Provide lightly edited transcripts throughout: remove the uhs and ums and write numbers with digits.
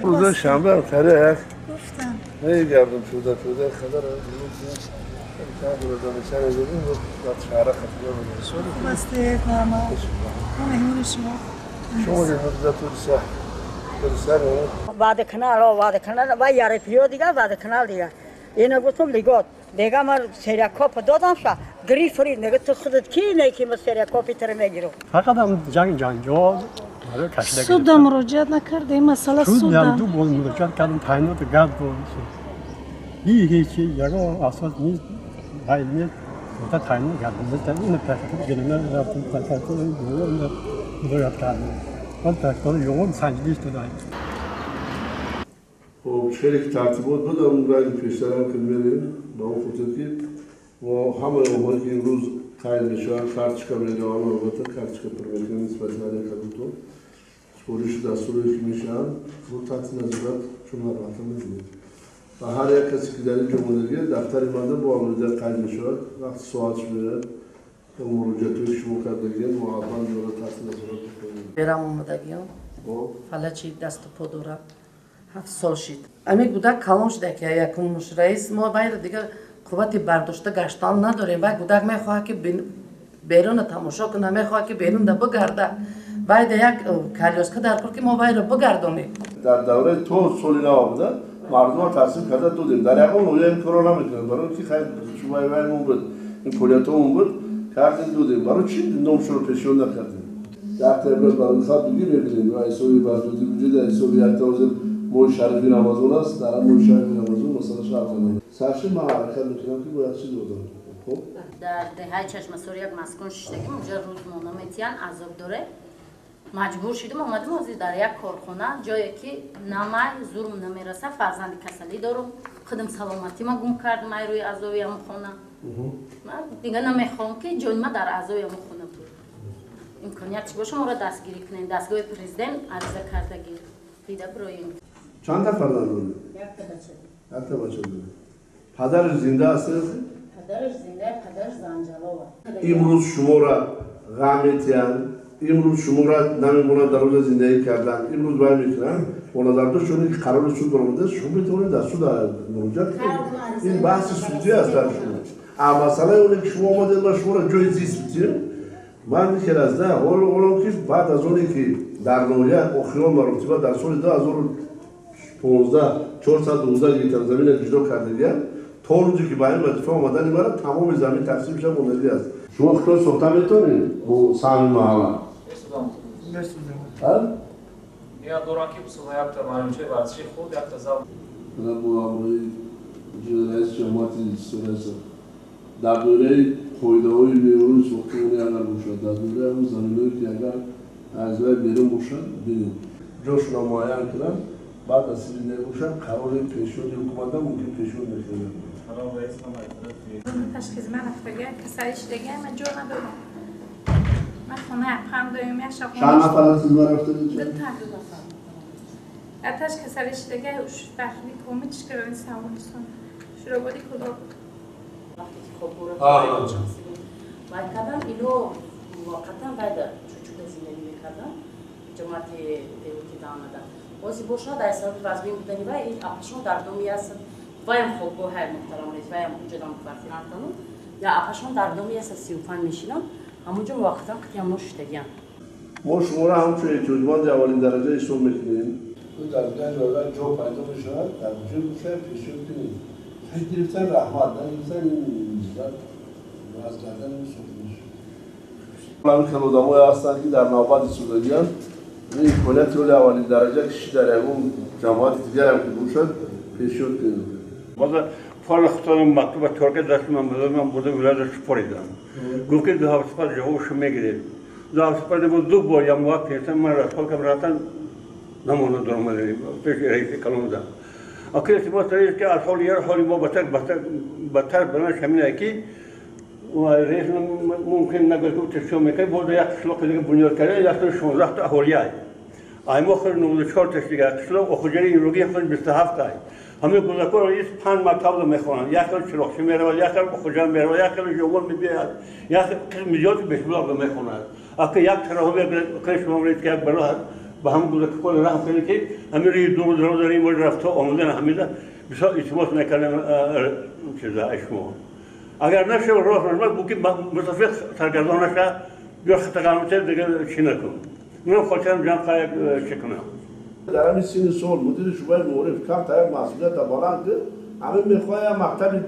Рӯзои шанбе тариқ мегардам, тӯда тӯда хадар Ваъда канал, ваъда канал ва ярепиё дига, ваъда канал дига. Ина гуфтам лигот. Дега ман сериакопа додам ша. Грифри нега ту худат ки не ки ман сериакопи тара мегирам. Фақат ҳам ҷанг ҷанҷол кашида. Суда муроҷиат накарда, ин масъала суда. Ду бор муроҷиат кардам, таъйинот гап буд. Ҳеҷ ягон асос нест, вай нест. Та таъйин кардам. Ин прокуратура гирифтам, рафтам прокуратура муроҷиат кардам. Он прокуратура юғун санҷидиш дод. Хуб, хеле ки тартибот буд, он ранги пештарам ки мерем, ба он хотир ки мо ҳамаи онҳое ки имрӯз қайд мешаванд, карточка медиҳанд, албатта карточка пур мекунем нисбати ҳар як кадомтон. Супориши дастурое ки мешаванд, мо таҳти назорат чун албатта мебинем. Ва ҳар як касе ки дар ин ҷо мондаги, дафтари манда бо алоҳида қайд мешавад, вақти соатш меояд, муроҷиатҳое ки шумо кардагиед, мо ҳатман инро таҳти назорат мекунем. Берам омадагиён, фалаҷи дасту по дорад. 7 сол шид. Ами гудак калон шуда ки якум раис мо байра дигар қуввати бардошта гаштан надорем. Вай гудак мехоҳад ки берунро тамошо кунад, мехоҳад ки берун да бигарда. Вай да як коляска даркор ки мо вайро бигардонем. Дар давраи то соли нав буда мардумро тақсим карда додем. Дар ягон ноҳия ин корро намекунанд. Барои ки хайр вай ваймон буд, имкониятҳомон буд, кардем додем. Барои чӣ номшонро пешниҳод накардем? Як та ибрат барои халқ бигир мебинем. Ва ҳисоби бардоди буҷет, ҳисоби якта ҳозир моҳи шарифи Рамазон аст, дар моҳи шарифи Рамазон масъала шарҳ кардам. Сарши ман ҳаракат мекунам ки бояд чиз додам. Хуб? Дар деҳаи Чашмасор як маскун шиштагим, унҷа рӯзмона метиҳанд, азоб доре. Маҷбур шудам, омадам ҳозир дар як корхона, ҷое ки намай зурм намераса, фарзанди касалӣ дорам, худам саломатима гум кардам ай рӯи азоби ҳамон хона. Ман дига намехоҳам ки ҷони ма дар азоби ҳамон хона буд. Имконият чӣ боша моро дастгирӣ кунем. Дастгоҳи президент ариза кардагӣ дида бироем. Чанд та фарзанд доред? Якта бача. Якта бача доред. Падараш зинда аст? Падараш зинда, падараш Занҷалова. Имрӯз шуморо ғам метиҳанд, имрӯз шуморо намемонад дар рӯза зиндагӣ кардан, имрӯз вай мекунанд. Бо назардошт чун ки қарори суд баромадааст, шумо метавонед дар суд муроҷиат кунед. Ин баҳси судӣ аст дар шумо. А масъалаи оне ки шумо омадед ва шуморо ҷои зист бидиҳем, ман мехел аз да ҳоло ки баъд аз оне ки дар ноҳия охирон маротиба дар соли 2015 419 гектар заминро ҷудо кардагиям, то рӯзе ки ба ин вазифа омадани мара тамоми замин тақсим шуда мондагӣ аст. Шумо худтон сохта метавонед бо саҳми маҳалла? Ният дорам ки бисозам якта майдончаи варзиши худ, якта зал. Бо ҳамроҳи раиси ҷамоати Сораса дар доираи қоидаҳои меъёрии сохтмонӣ агар бошад, дар доираи ҳамон заминҳое ки агар аз вай берун бошад, бинед. Ҷошонро муайян кунанд, баъд аз сири бошад, қарори пешниҳоди ҳукуматда мумкин пешниҳод мекунанд. Ташхизма рафтага, касалӣ шудага, ман ҷо надорам. Ман хона апам доим, як шаб. Чанд нафар аз хизмат рафтадед? Дута. Аташ касалӣ шудага, уш бахли комит шикарани Афғонистон. Шурободи кулоб. Вақте ки хобгоҳро вай кардам, ино муваққатан вайда чучуда зиндагӣ мекардам, ҷамоати деҳоти даомада. Ҳозир бошад, аз сабаби вазмин будани вай, ин апашон дар доми аст, ваям хобгоҳ ҳай муҳтарам рез, ваям унҷадам квартирантану, я апашон дар доми аст, 35 мешинам, ҳамунҷо муваққатан қити ҳамно шиштагиам. Мо шуморо ҳамчун эҳтиёҷманди аввалин дараҷа ҳисоб мекунем. Дар ҷойгоҳ ҷо пайдо мешавад, дар ҷой бошад, пешниҳод кунед. Гирифтан раҳмат, нагирифтан аз гардани сохта мешавад. Ҳамин хел одамое ҳастанд ки дар навбат истодагианд, ин имконияти оли аввалин дараҷа киши дар ягон ҷамоати дигарам ки бошад, пешниҳод кунед. Баъза фарқ худам мактуба торка дасти ман буда, ман бурда вилоятро супоридам. Гуфт ки 2 ҳафта пас ҷавобашо мегиред. 2 ҳафта пас ду бор як моҳ пештар ман расход кардам, рафтан намона даромадем пеши раиси калонда. Акир илтимос дорем ки аз ҳоли яр ҳоли мо бадтар банаш ҳамин ае ки раис мумкин нагӯяд ки чӣ мекунад, боз як қишлоқи дига бунёд карда, 116 та аҳолӣ ай. Ай мо худ 94 таш дига қишлоқ, охуҷари имрӯзӣ худ 27 ай. Ҳамин кӯдакон раис 5 мактабро мехонанд, як хел Чироқчӣ меравад, як хел Хуҷанд меравад, як хел Ҷовон мебиёяд, як хел қисми зиёди Бешбулоқро мехонад. Ака як тароҳ мегирад, шумо меред ки як бало Ба ҳам кӯдакон раҳм кунед, ки ҳамин рӯи дур дароз ин рафта омадан ҳамида бисёр илтимос мекардам чиза аз шумо. Агар нашава рост нашава, бу ки мусофир саргардон наша, биё хатагалмча дигар чӣ накун. Ман хотирам ҷамъ қаяк чӣ кунам. Дар ҳамин синни сол мудири шӯъбаи маориф камтар як масъулията баланд ки ҳамин мехоҳад як мактаби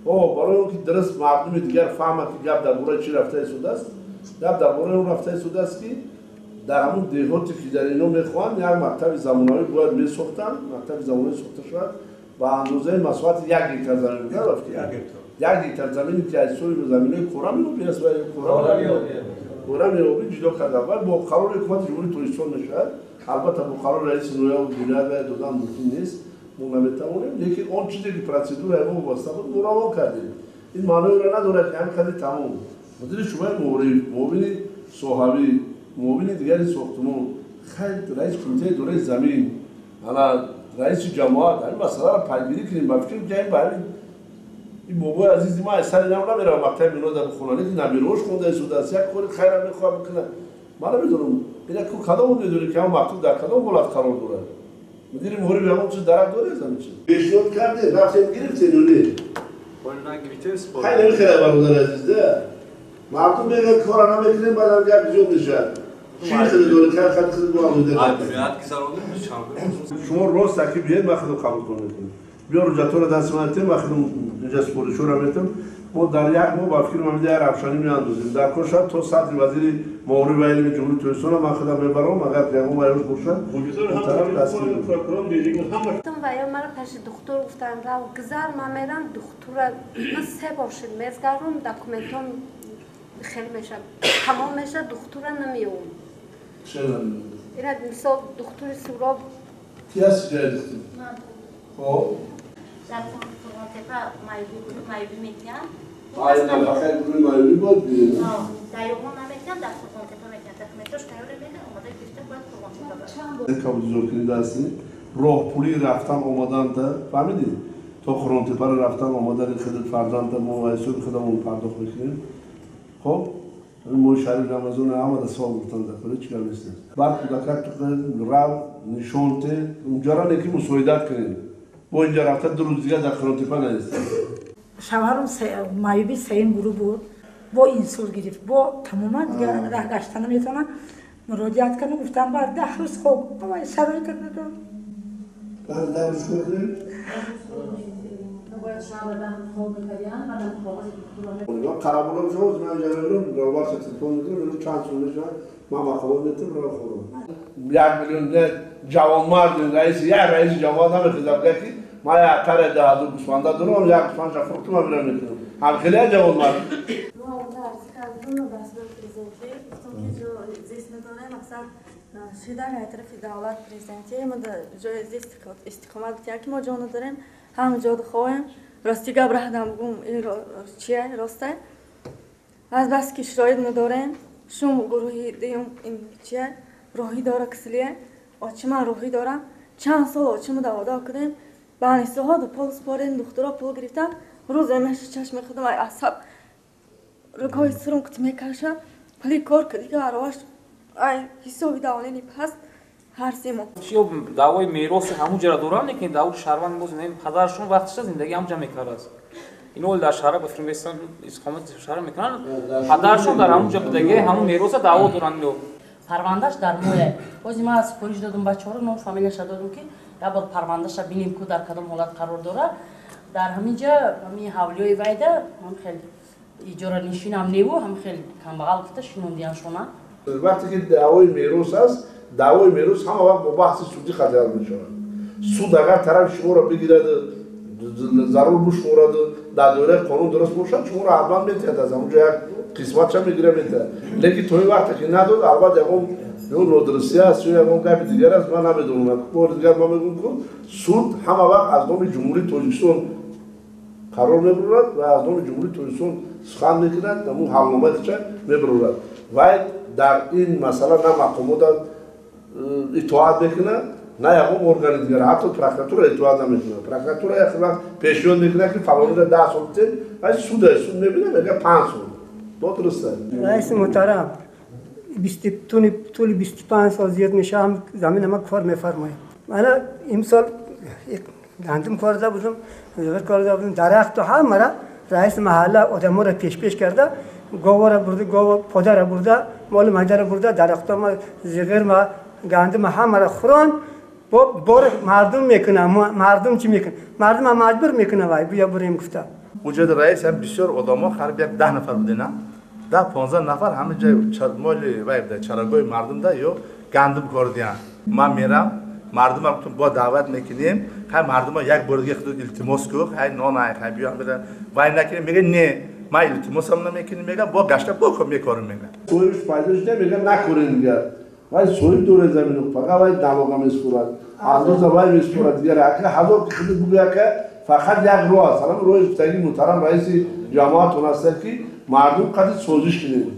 барои он ки дуруст мардуми дигар фаҳмад, ки гап дар бораи чӣ рафта истодааст, гап дар бораи он рафта истодааст, ки дар ҳамун деҳоте ки дар ино мехоҳанд як мактаби замонавӣ бояд месохтанд, мактаби замонавӣ сохта шавад ба андозаи масоҳати 1 гектар замин буда, 1 гектар замине ки аз ҳисоби заминои кора меобӣ аст ва кора меобӣ ҷудо карда ва бо қарори ҳукумати Ҷумҳурии Тоҷикистон мешавад. Албатта, бо қарори раиси ноҳия вилоят ва додан мумкин нест, мо наметавонем, лекин он чизе ки процедураи мо вобаста буд, мо равон кардем. Ин маъноеро надорад, ки ҳамин қадри тамом. Мудири шӯъбаи маориф, муовини соҳавӣ, муовини дигари сохтумон, хайр, раиси кумитаи идораи замин, ана раиси ҷамоат ҳамин масъаларо пайгирӣ кунем. Ба фикр ки ин ба ҳамин ин бобои азизи ма аз сари нав намерава мактаби ино дар бихона, лекин набирош хонда истодааст, як кори хайрам мехоҳад бикунад. Ман намедонам, ина ку кадом медонӣ, ки ҳамон мактуб дар кадом ҳолат қарор дорад? Мудири маориф ҳамон чиз дарак доред, ҳамин чиз пешниҳод кардем, рафтем, гирифтем ё не? Хай, намехеле, бародари азиз, да мардум мегӯяд, кора намекунем, баъдам гап зиёд мешавад. Чӣ хеле доред? Хай, хай, хеле бо шумо рост аки биед, ман худам қабул мекунам. Биё, ҳуҷҷатҳоро дасти ман тем, ман худам инҷа супоришҳоро метам. Мо дар як моҳ, ба фикри ман, як равшанӣ меандозем. Дар кор шояд то сатҳи вазири маориф ва илми Ҷумҳурии Тоҷикистон ман худам мебарам, агар ягон вайрус бошад, он тараф дастгир. Ва ё мара пеши духтур гуфтан, рав, гузар, ман мерам духтура. Ман се бор шид мезгарум, документом хеле меша, тамом меша, духтура намеёвам. Ина мисол духтури Суроб. Ки ҳасти ҷои духтур? Хоб. Дар Қурғонтепа маъюбӣ метиҳанд. Нафақаи гурӯҳи маъюбӣ бояд бигирем. Дар Ёғмон наметиҳанд, дар Қурғонтепа метиҳанд. Документош тайёр мегирад, омода гирифта, бояд Қурғонтепа барад. Кабудизоркунида ҳастӣ, роҳпулии рафтан омаданда, фаҳмидӣ, то Қурғонтепаро рафтан омадани худат фарзанда мо ва ҳисоби худамон пардохт мекунем. Хоб, моҳи шариф Рамазон ҳамада савол гуфтан дар кори чӣ гап нест. Баъд кӯдакак рав, нишон те унҷаро, не ки мусоидат кунем, бо инҷа рафта 2 рӯз дигар дар Қурғонтепа наистад. Шавҳарам маъюби сеюм гурӯҳ буд, бо инсулт гирифт, бо тамоман дигар раҳ гашта наметавонам. Муроҷиат кардам, гуфтам, баъд 10 рӯз хоб, шароит надорам. Баъд 10 рӯз хоб кунем. Қарабола шумо, ман ҷамъ равбар телефон мекунам, чанд сум мешавад, ман мақомот метам, рав хӯрам. 1 миллион не, ҷавонмард раиси, як раиси ҷамоат намехезад, бигӯяд, ки ман як таре 10 000 гӯсфанда дорам, як гӯсфандша фурӯхтам, ман мирам мекунам. Ҳам хеле ҷавонмард. Мо арз кардем ба президенти, гуфтам, ки зист надорем, мақсад шидан аз тарафи давлат, президенти мо ҷои зист истиқомат битиҳанд, ки мо ҷо надорем, ҳам ҷо хоҳем. Рости гап раҳдам бугум, ин чия росте, аз бас ки шароит надорем. Шум гурӯҳи дуюм, ин чия роҳӣ дора, кислия очи ман роҳӣ дорам. Чанд сол очиму даводав кардем, ба анисоҳо пул спорем, духтуро пул гирифтам. Рӯзе меша чашми худам ай асаб рӯгҳои сурум кути мекашам, пули кор ки дига ароваш ай ҳисоби давонини паст ҳар 3 моҳ. Ё даъвои мероси ҳамун ҷара доранд, лекин даъвои шаҳрванд боз падарашон вақтиша зиндагӣ ҳамун мекардааст. Ино дар шаҳра ба фирм местан, истиқомати шаҳра мекунанд, падарашон дар ҳамун ҷа будаги, ҳамун мероса даъво доранд ино. Парвандаш дар моя. Бози ман супориш додум бачаҳоро, ном фамилияша додум, ки як бор парвандаша бинем, ку дар кадом ҳолат қарор дорад. Дар ҳамин ҷа ҳамин ҳавлиёи вайда ҳам хел иҷоранишинам неву, ҳам хел камбағал гуфта шинондияншона. Вақте ки даъвои мерос аст, даъвои мерос ҳама вақт бо баҳси судӣ хатар мешавад. Суд агар тарафи шуморо бигирад, зарур бишуморад, дар доираи қонун дуруст бошад, шуморо ҳатман метиҳад, аз ҳамонҷо як қисматша мегира, метиҳад. Лекин то ин вақте ки надод, албатта, ягон ё нодурустӣ аст, ё ягон гапи дигар аст, ман намедонам. Бори дигар ман мегӯям, ку суд ҳама вақт аз номи Ҷумҳурии Тоҷикистон қарор мебурад ва аз номи Ҷумҳурии Тоҷикистон сухан мекунад, ҳамун ҳалномаи худша мебурад. Вай дар ин масъала на мақомота итоат мекунад, на ягон органи дигар, ҳатто прокуратура итоат намекунад. Прокуратура як вақт пешниҳод мекунад, ки фалонира 10 сол битед, вай суда, суд мебинад, мегӯяд 5 сол. Нодуруст аст. Раиси муҳтарам, طول 25 سال زیاد میشه هم زمین ما کار میفرماییم. من امسال گندم کار ده بودم، زبر کار ده بودم، درخت و همه را رئیس محله آدم را پیش پیش کرده، گاوا را برده، گاوا پادر را برده، مال مجده را برده، درخت ما زغر ما گندم همه را خوران با بار مردم میکنه. مردم چی میکنه؟ مردم هم مجبور میکنه وای بیا بریم گفته. وجود رئیس هم بسیار آدم‌ها خراب یک 10 نفر بوده نه؟ 10-15 نفر همه جای مال وای بوده چراگاه مردم ده یا گندم کار دیان. من میرم مردم هم با دعوت میکنیم، های مردم یک بار دیگه خود التماس کو، های نان های بیا بده وای نکنیم میگه نه من التماس هم نمیکنیم، میگه با گشته با میکارم میگه. صاحبش پیدا شده میگه نکورین دیگه. وای صاحب دور زمینو فقط وای دماغ میسپرد. اندازه وای میسپرد دیگه اگه هزار خود بگه که فقط یک راه است. الان روی گفتگی محترم رئیس جماعت است که مردم قد سازش کنیم.